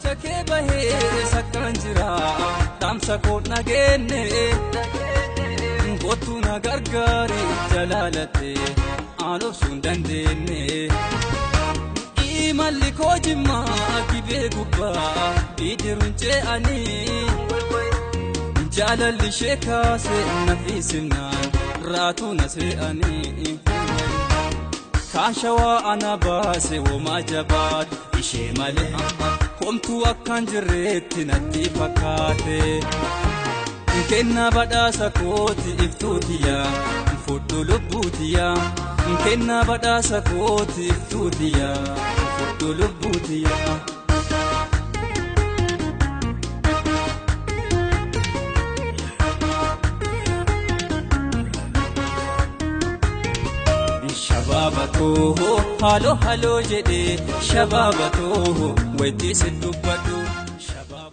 Jecha kee bahee sakkaan jira dhaamsa koo dhageenne kottu na gargaari jalaalatte aan obsuu hin dandeenye. Imalli koo jimmaa gibee gubbaa bidiruun ce'anii jaalalli ishee kaase nafiisinaan raatuu na se'anii. Kaashawaa ana baase womaa jabaate ishee malee homtuu akkaan jirreetti natti fakkaate. Kennaa badhaasa kooti iftuutiya fudhu lubbuutiya. Kennaa badhaasa kooti iftuutiya fudhu lubbuutiya. Shabaaba toohoo haaloo haaloo jedhee shabaaba toohoo waytii si dubbadhu.